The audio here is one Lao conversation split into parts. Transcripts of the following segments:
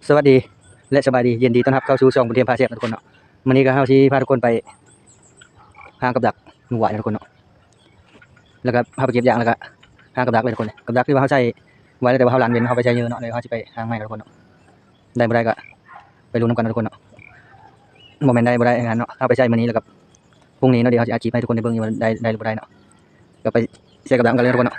ສະຫວັດດີ ແລະ ສະບາຍດີ ຍິນດີຕ້ອນຮັບເຂົ້າສູ່ຊ່ອງບຸນທຽມພາແຊບນະທຸກຄົນເນາະ. ມື້ນີ້ກໍເຮົາຊິພາທຸກຄົນໄປຫາກັບດັກໝູຫວາຍນະທຸກຄົນເນາະ. ແລ້ວກໍເຮົາໄປເກັບຢາງ ແລ້ວກໍຫາກັບດັກເລີຍທຸກຄົນ. ກັບດັກທີ່ວ່າເຮົາໃຊ້ໄວ້ແລ້ວ ແຕ່ວ່າເຮົາລານເວັ້ນ ເຮົາໄປໃຊ້ເຍອະເນາະ ແລ້ວເຮົາຊິໄປຫາໃໝ່ນະທຸກຄົນເນາະ. ໄດ້ບໍ່ໄດ້ກໍໄປລຸ້ນນຳກັນນະທຸກຄົນເນາະ. ບໍ່ແມ່ນໄດ້ບໍ່ໄດ້ຫຍັງເນາະ ເຮົາໄປໃຊ້ມື້ນີ້ ແລ້ວກໍ ພລຸ່ງນີ້ເນາະ ດຽວເຮົາຊິອັດຄລິບໃຫ້ທຸກຄົນໄດ້ເບິ່ງຢູ່ວ່າໄດ້ ໄດ້ຫຼືບໍ່ໄດ້ເນາະ. ກໍໄປໃຊ້ກັບດັກນຳກັນເລີຍທຸກຄົນເນາະ.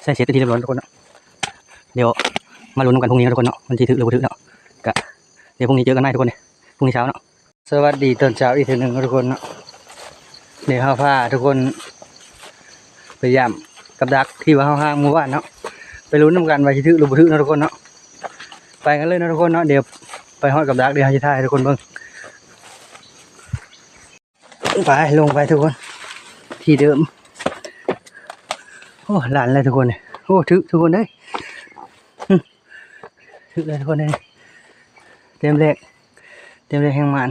ໃສ່ເສັດເປັນທີ່ຮຽບຮ້ອຍທຸກຄົນເນາະ. ດຽວມາລຸ້ນນຳກັນພລຸ່ງນີ້ເນາະທຸກຄົນເນາະ ມັນຊິຖືກຫຼືບໍ່ຖືກເນາະ. ກະດຽວພລຸ່ງນີ້ເຈີກັນໃໝ່ທຸກຄົນ ເດ້ ພລຸ່ງນີ້ເຊົ້າເນາະ. ສະຫວັດດີຕອນເຊົ້າອີກເທື່ອໜຶ່ງເນາະທຸກຄົນເນາະ. ດຽວເຮົາພາທຸກຄົນໄປຢ້າມກັບດັກທີ່ວ່າເຮົາຫາມື້ວານເນາະ ໄປລຸ້ນນຳກັນວ່າຊິຖືກຫຼືບໍ່ຖືກເນາະທຸກຄົນເນາະ. ໄປກັນເລີຍເນາະທຸກຄົນເນາະ. ດຽວໄປຮອດກັບດັກ ດຽວເຮົາຊິຖ່າຍໃຫ້ທຸກຄົນເບິ່ງ. ໄປ ລົງໄປທຸກຄົນ ທີ່ເດີມ. ໂອ້ ລານແລ້ວທຸກຄົນ. ໂອ້ ຖືກທຸກຄົນເອີຍ ຖືກແລ້ວທຸກຄົນເອີຍ. ເຕັມແລກ ເຕັມແລກແຮງໝານ.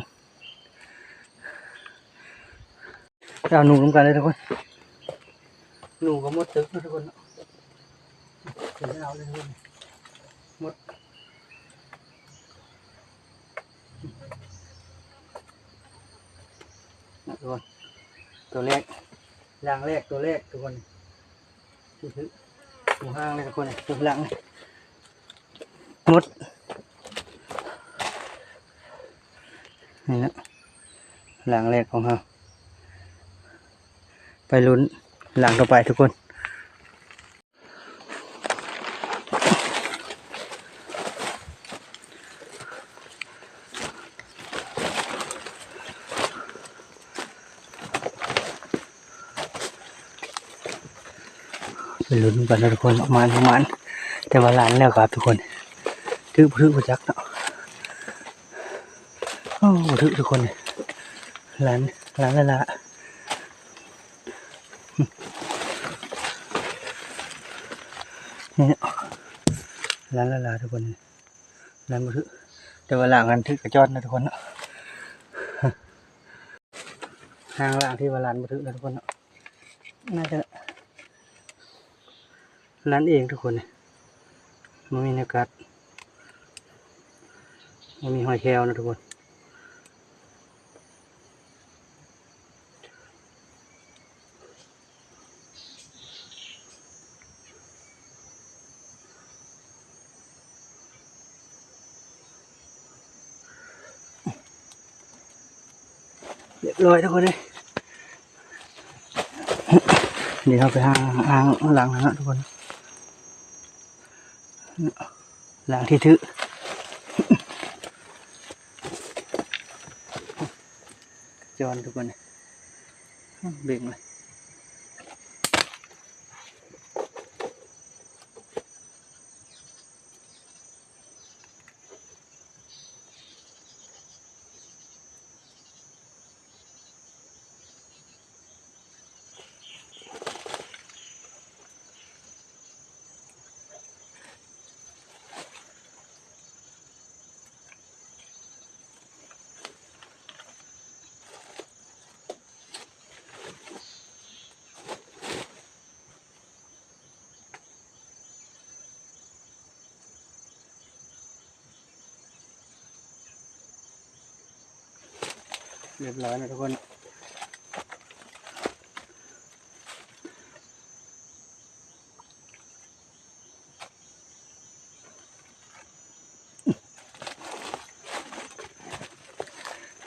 ເອົາໜູນຳກັນເລີຍທຸກຄົນ. ໜູກໍໝົດຕຶກເນາະທຸກຄົນເນາະ. ເອົາເລີຍທຸກຄົນ ໝົດ. ຕົວແລກ ລ່າງແລກ ຕົວແລກທຸກຄົນ. ຫູຫ້າງເລີຍທຸກຄົນ ຕົວຫຼັງໝົດ. ນີ້ນະ ລ່າງແລກຂອງເຮົາ. ໄປລຸ້ນລ່າງຕໍ່ໄປທຸກຄົນ. ไปลุ้นกันนะทุกคน หมาน หมาน แต่ว่าหลานแล้วครับทุกคน ถืกบ่ถืกบ่จักเนาะ โอ้ บ่ถืกทุกคน หลาน หลานละละ นี่ หลานละละทุกคน หลานบ่ถืก แต่ว่าหลานหั้นถืกกะจอนนะทุกคนเนาะ หางหลานที่ว่าหลานบ่ถืกนะทุกคนเนาะ น่าจะหลานเองทุกคน บ่มีแนวกัด บ่มีหอยแครงนะทุกคน เรียบร้อยทุกคนเอ้ย เดี๋ยวเราไปหาอ่างล้างแล้วเนาะทุกคน ล้างที่ถืก จอนทุกคน เบ่งเลย เรียบร้อยแล้วทุกคน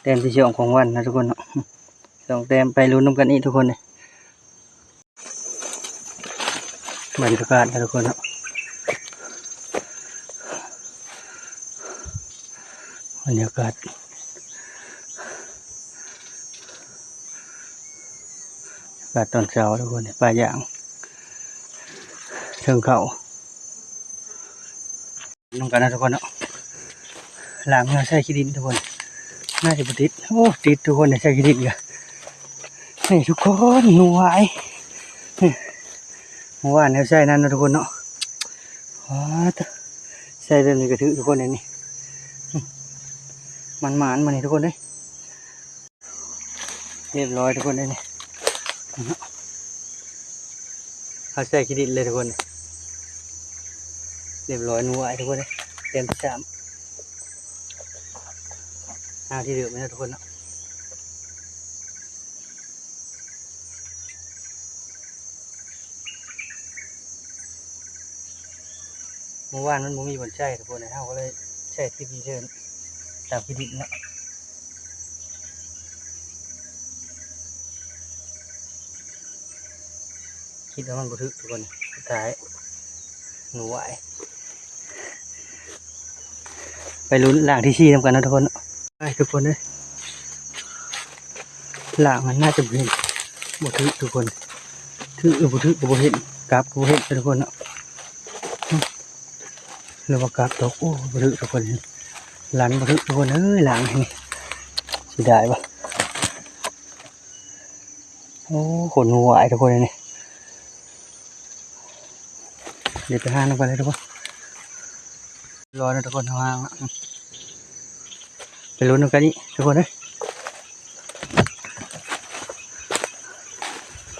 แต้มที่สองของวันนะทุกคนเนาะ สองแต้ม ไปลุ้นนำกันอีกทุกคนเอ้ย บรรยากาศนะทุกคนเนาะ บรรยากาศ บรรยากาศตอนเช้าทุกคน ปลาย่าง เทิงเขา นำกันนะทุกคนเนาะ ล้างมือใส่ขี้ดินทุกคน น่าจะบ่ติด โอ้ ติดทุกคน ใส่ขี้ดินกะ นี่ทุกคน หนูหวาย นี่ เมื่อวานเฮาใส่นั่นนะทุกคนเนาะ ว้าตะ ใส่แบบนี้กะถืกทุกคน นี่ มันหมานมานี่ทุกคนเอ้ย เรียบร้อยทุกคนเอ้ย นี่ เอาใส่ขี้ดินเลยทุกคน เรียบร้อย หนูหวายทุกคนเอ้ย แต้มที่สาม หาที่เดิมนะทุกคนเนาะ เมื่อวานมันบ่มีบ่อนใส่ทุกคนเอ้ย เฮาก็เลยใส่ที่ดินเทิง ตามที่ดินเนาะ คิดว่ามันบ่ถืกทุกคน สุดท้าย หนูหวาย ไปลุ้นล้างที่สี่นำกันเนาะทุกคน ไปทุกคนเอ้ย ล้างมันน่าจะบ่เห็น บ่ถืกทุกคน ถืกหรือบ่ถืกก็บ่เห็น กลับก็บ่เห็นทุกคนเนาะ หรือว่ากลับตก โอ้ บ่ถืกทุกคน หลานบ่ถืกทุกคนเอ้ย ล้างนี่ เสียดายว่ะ โอ้ ขนหวายทุกคนเอ้ย เดี๋ยวไปหานำกันเลยทุกคน รอนะทุกคน หางละ ไปลุ้นนำกันอีกทุกคนเอ้ย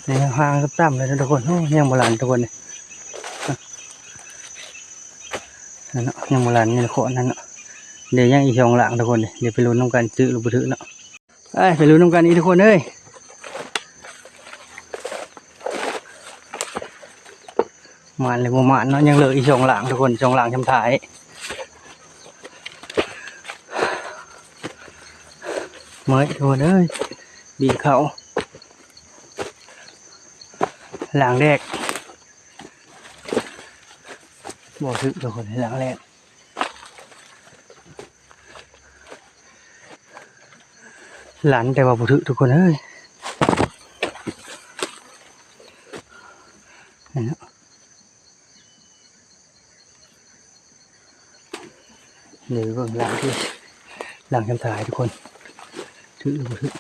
นี่หางต่ำๆเลยนะทุกคน โอ้ ยังบ่หลานทุกคนเอ้ย นั่นเนาะ ยังบ่หลาน นี่ขอนั่นเนาะ เดี๋ยวยังอีกสองหลังทุกคนเอ้ย เดี๋ยวไปลุ้นนำกัน ถืกหรือบ่ถืกเนาะ ไป ไปลุ้นนำกันอีกทุกคนเอ้ย หมานหรือบ่หมานเนาะ ยังเหลืออีกสองหลังทุกคน สองหลังสุดท้าย เมื่อยทุกคนเอ้ย ดีดเขา หลังแรก บ่ถืกทุกคน หลังแรก หลานแต่ว่าบ่ถืกทุกคนเอ้ย นี่เนาะ ນີ້ເບິ່ງຫຼັງທີ່ ຫຼັງຊຳທ້າຍທຸກຄົນ ຖືກບໍ່ຖືກ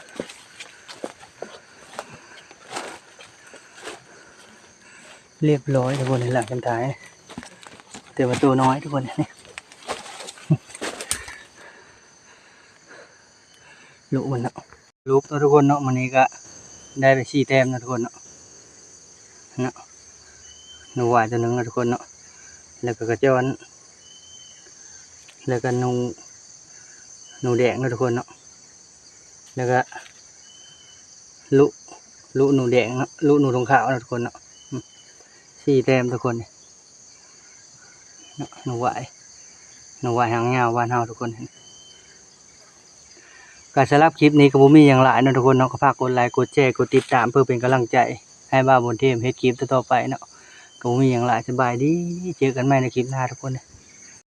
ຮຽບຮ້ອຍທຸກຄົນ ຫຼັງຊຳທ້າຍ ແຕ່ວ່າໂຕນ້ອຍທຸກຄົນ ນີ້ ລູກມັນເນາະ ສະຫຼຸບເນາະທຸກຄົນເນາະ ມື້ນີ້ກະໄດ້ໄປສີ່ແຕ້ມເນາະທຸກຄົນເນາະ ເນາະ ໜູຫວາຍໂຕໜຶ່ງເນາະທຸກຄົນເນາະ ແລ້ວກະກະຈອນ ແລ້ວກະໜູ ໜູແດງເນາະທຸກຄົນເນາະ ແລ້ວກະ ລຸ ລຸໜູແດງເນາະ ລຸໜູຖົງຂາວເນາະທຸກຄົນເນາະ ອືມ ສີ່ແຕ້ມທຸກຄົນ ເນາະ ໜູຫວາຍ ໜູຫວາຍຫາງຍາວບ້ານເຮົາທຸກຄົນ ກະສຳລັບຄລິບນີ້ກະບໍ່ມີຫຍັງຫຼາຍເນາະທຸກຄົນເນາະ ກະຝາກກົດໄລ ກົດແຊ ກົດຕິດຕາມ ເພື່ອເປັນກຳລັງໃຈໃຫ້ບ່າວບຸນເທມເຮັດຄລິບຕໍ່ໆໄປເນາະ ກະບໍ່ມີຫຍັງຫຼາຍ ສະບາຍດີ ເຈີກັນໃໝ່ໃນຄລິບໜ້າທຸກຄົນ.